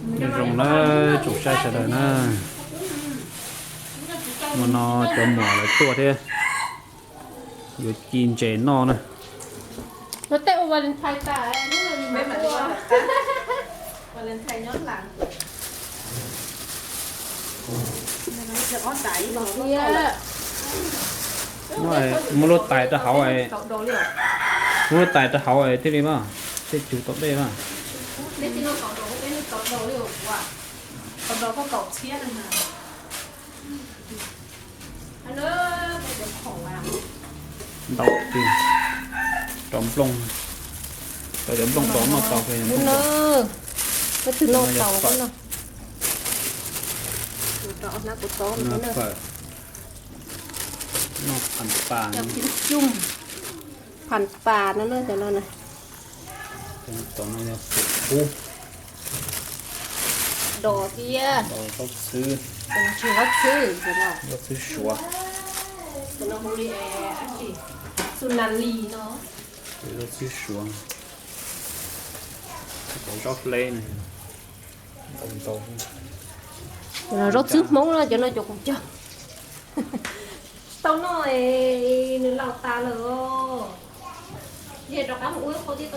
Nyob zoo na tsoom saib sawv daws na, hmo no cov muam lawv tuaj thiab, yuav ci ntses noj na. Lawv tej ua Valentine tas, muab lub tais rau hauv, muab lub tais rau hauv thiaj li mas, tej cug tau dej mas. Ntau tiag, rau nplooj, rau cov nplooj tau noj tau. Ub no, koj twg noj tau no. Noj pham pas, pham pas no na, cov no na. Cov no yog pum kub, dos thiab, zaub txhwb, zaub txhwb, zaub txhwb suav. Cov no hu li txuj nas lis no, zaub txhwb suav, cov zaub hleb no. Zaub txhwb Hmoob no, cov no cov kuv cog. Tsis tau noj, nws laus tas lawm. Rov qab mus ua qhov tib.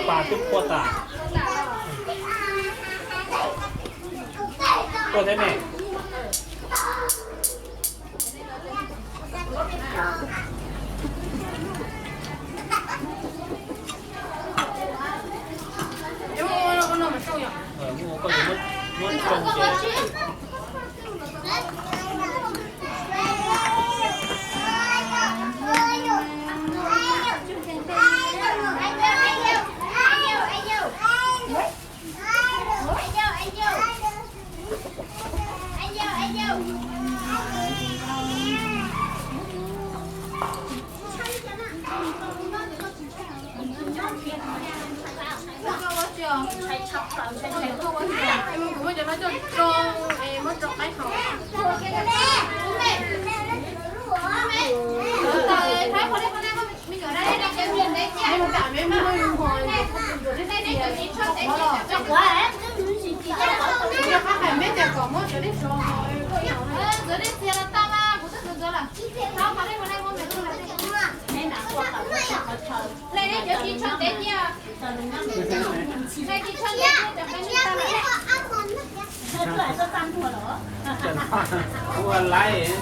Pas twb qua tas. Qua thiab ne. Rau, es muab rau qaib haus. Ua laib,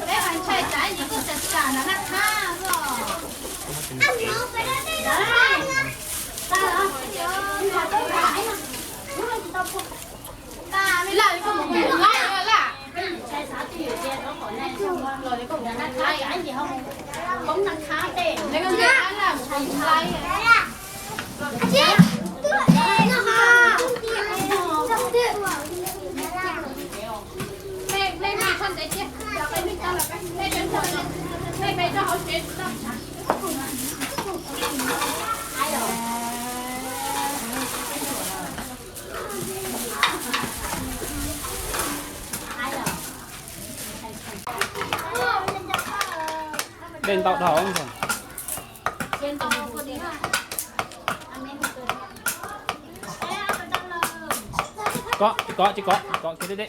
peb ntshai tsam yus tuaj txam tsam no na thab os. Laj, koj mus laib laj. Dej ntau dhau. Kov, tsis kov, tsis kov, kov kiag deb deb.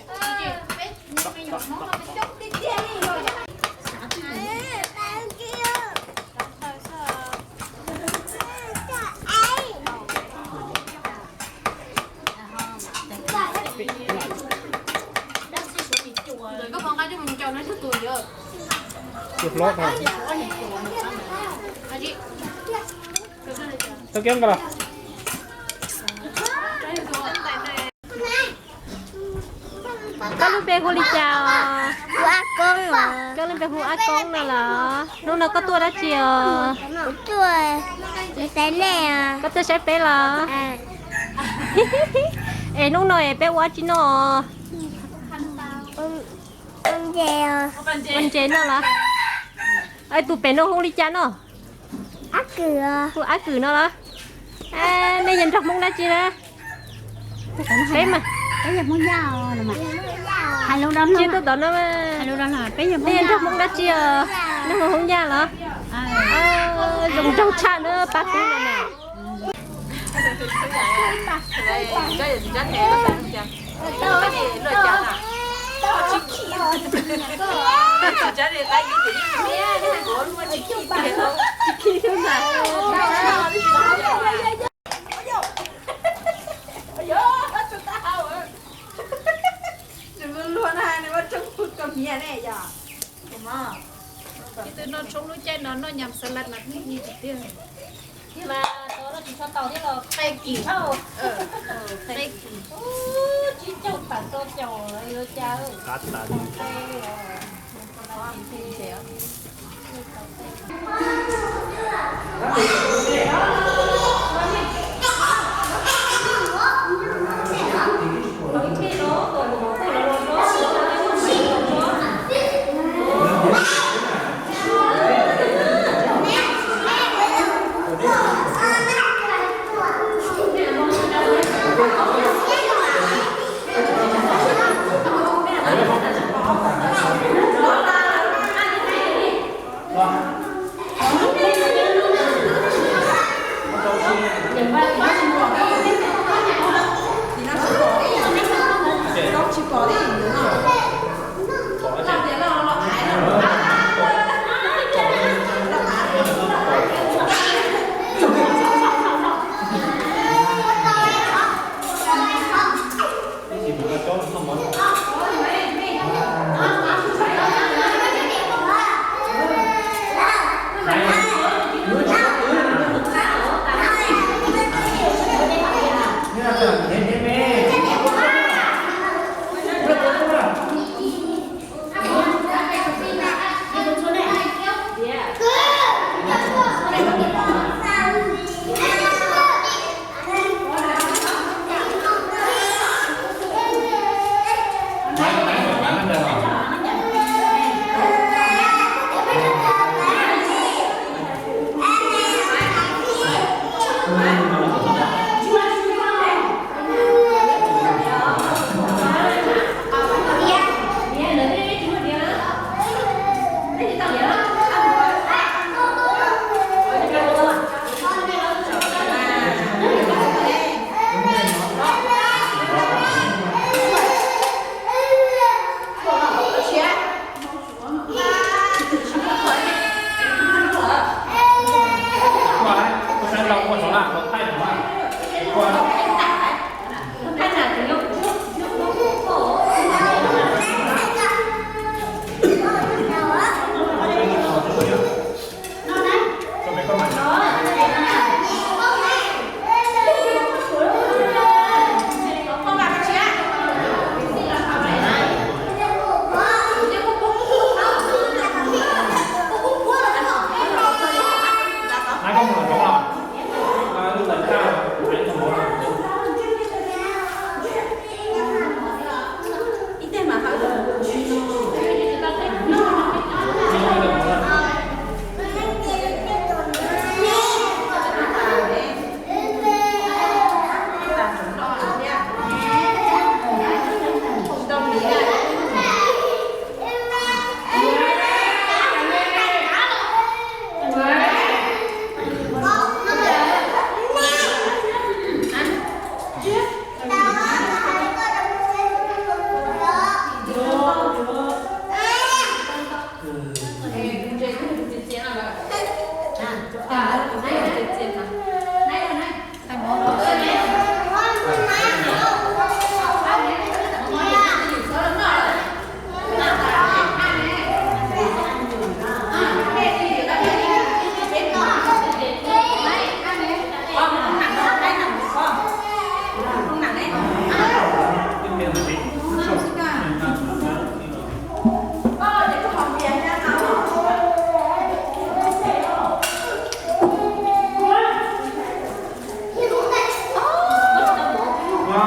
Tau kiab nqa los. Koj lub npe hu li cas os? Hu Ab Koob os. Koj lub npe hu Ab Koob no los? Hnub no koj tuaj dab tsi os? Kuv tuaj saib nej os. Koj tuaj saib peb los? Es hnub no es peb ua dab tsi noj? Ua ntses noj los? Tus pem no hu li cas no? Ab Kwm. Hu Ab Kwm no los? Nej yog nraug Hmoob dab tsi na? Peb mas, peb yog Hmoob Yaj. Hais lus rau, ntsia tuaj tom no mas. Nej yog nraug Hmoob dab tsi os? Nraug Hmoob Yaj los? Zoo nraug tshaj na pab tub no na. Tus no tshoob lub caij no noj nyam xas las mas nqi tiag. Mas tau tsis tshua tau thiab los qe kim, qe kim, tsib caug tawm rau caum yuav cas.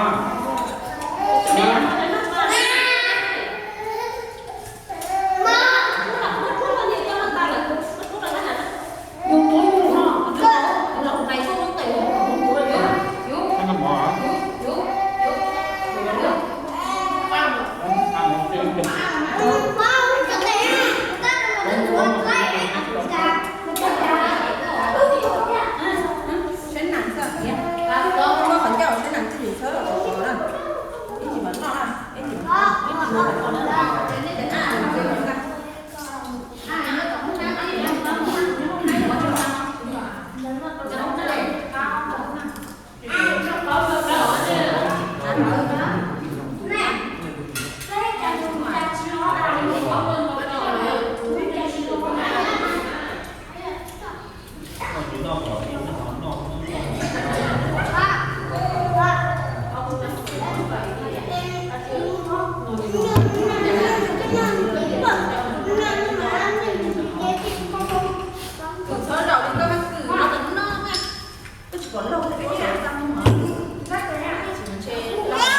Sab nam xwb, muab qhov ncauj sab nam xwb, yus txhob los tau qhov na. Ib tsis mam noj na, ib tsis mam noj, ib tsis mam noj. Txhob zaum li koj hab kws no tas noj na. Koj tsis pom laug li koj txaj muag. Tsis ntshe laug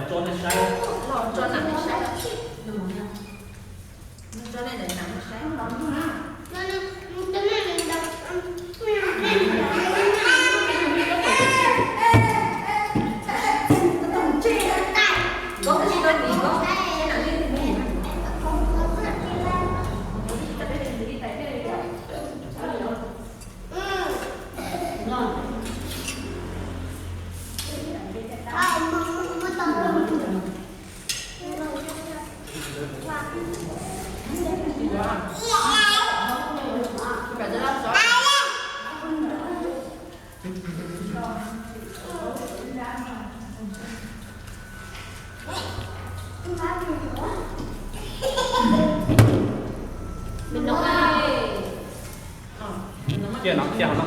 tso nam saib. Tso nej daim nam saib. Cia no, cia no.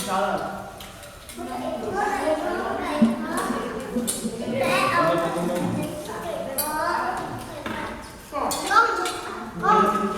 Sawv lawm.